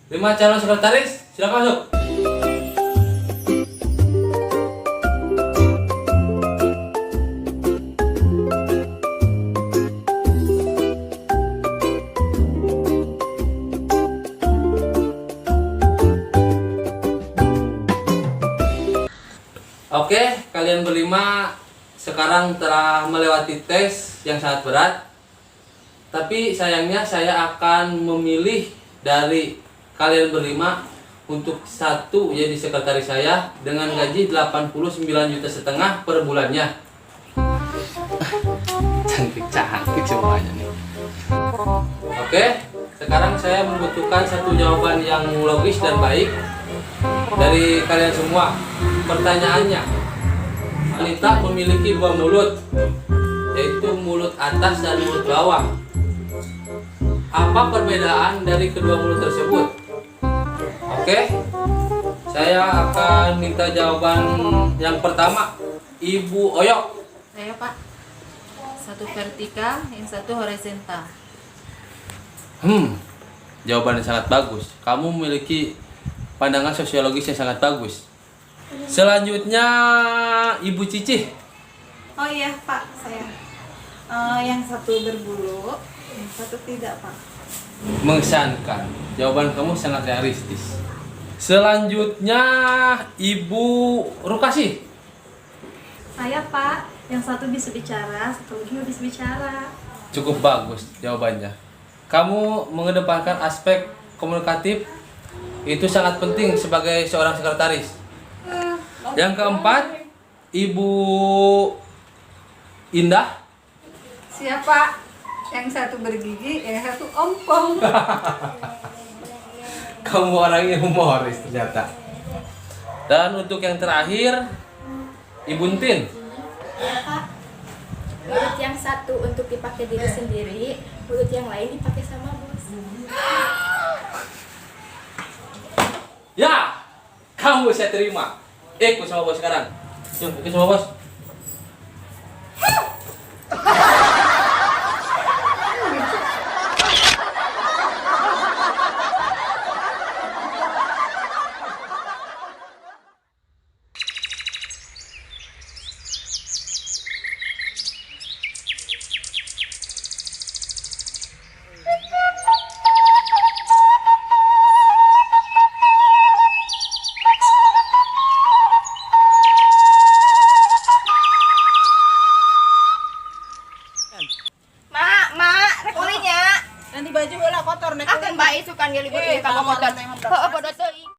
Lima calon sekretaris, silakan masuk. Oke, kalian berlima sekarang telah melewati tes yang sangat berat. Tapi sayangnya saya akan memilih dari kalian berlima untuk satu jadi sekretaris saya dengan gaji 89 juta setengah per bulannya. Cantik-cantik semuanya nih. Oke, sekarang saya membutuhkan satu jawaban yang logis dan baik dari kalian semua. Pertanyaannya, wanita memiliki dua mulut, yaitu mulut atas dan mulut bawah. Apa perbedaan dari kedua mulut tersebut? Oke, saya akan minta jawaban yang pertama, Ibu Oyok. Saya, Pak. Satu vertikal, yang satu horizontal. Jawabannya sangat bagus. Kamu memiliki pandangan sosiologis yang sangat bagus. Selanjutnya, Ibu Cici. Oh iya, Pak, saya. Yang satu berbulu, yang satu tidak, Pak. Mengesankan. Jawaban kamu sangat realistis. Selanjutnya, Ibu Rukasi. Saya, Pak, yang satu bisa bicara, satu lagi nggak bisa bicara. Cukup bagus jawabannya. Kamu mengedepankan aspek komunikatif, itu sangat penting sebagai seorang sekretaris. Yang keempat, Ibu Indah. Siapa? Yang satu bergigi, yang satu ompong. Kamu orangnya humoris ternyata. Dan untuk yang terakhir, Ibu Tin. Ya, Pak. Mulut yang satu untuk dipakai diri sendiri, mulut yang lain dipakai sama bos. Ya, kamu saya terima. Ikut sama bos sekarang. Yuk, ikut sama bos. Mak, mak, rek ulin nya. Ganti baju heula, kotor nek. Ah, keun bae isukan ge libur ieu ka motor. Heeh, bodo teuing.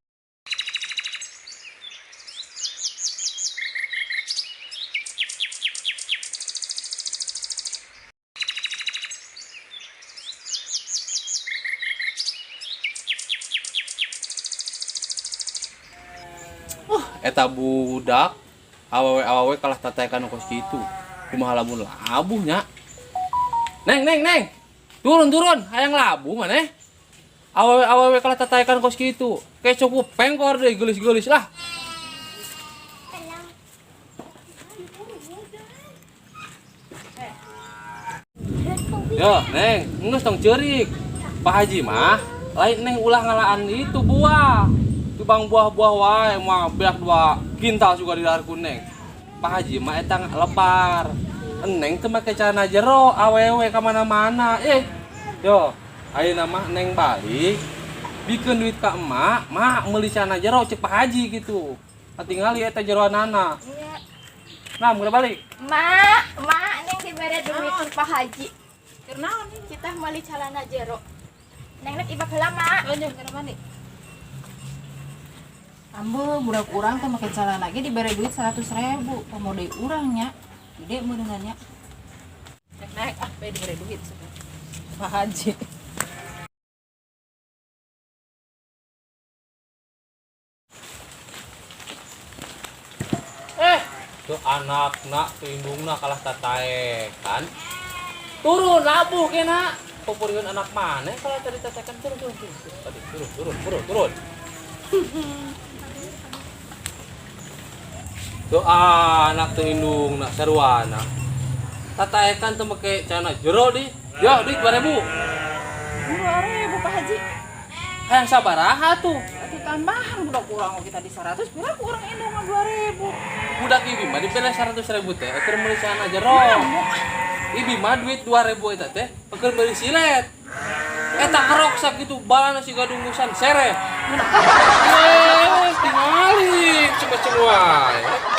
Eta budak awewe awewe kalah tataekan kos kitu. Kumaha lamun labuh nya? Neng, neng, neng. Turun, turun, hayang labuh maneh? Awewe awewe kalah tataekan kos kitu. Kayak cukup pengkor deh, gelis-gelis lah. Yo, Neng, geus tong ceurik. Pak Haji mah lain, Neng, ulah ngalaan itu buah. Tubang buah-buah wae mah beak 2 kintal juga di dahar ku Neng. Pak Haji mah eta lebar. Neng teu make celana jero, awewe ka mana-mana. Eh, yo, ayeuna mah Neng balik bikeun duit ka emak, mak meuli celana jero cek Pak Haji gitu. Katingali eta jeroanana. Iya. Nah, udah balik. Mak, mak, Neng dibere duit ku Pak Haji. Keur naon? Kita meuli celana jero. Neng rek ibak heula, mak. Lanjut ke mandi. Ambe, budak urang teh make celana ge dibere duit 100 ribu. Komo deui urang nya. Gede meunannya. Naik naik ah, bae diberi duit sudah. Pak Haji. Eh, tuh anakna tuh indungna kalah tataekan. Turun labuh kena. Poporiun anak mana kalau tadi tataekan, turun turun turun. Tadi turun turun turun turun. Tuh anak tuh indungna sarwana. Tataekan tuh make celana jero di. Yo, duit 2000. 2000, Pak Haji. Hayang sabaraha tuh? Atuh tambahan budak urang oge tadi 100, pira ku urang indung mah 2000. Budak ibi mah dipilih 100.000 teh, keur meuli celana jero. Ibi mah duit 2000 eta teh keur meuli silet. Eta kerok sakitu balana siga dungusan sereh. Eh, tingali cuma-cuma wae.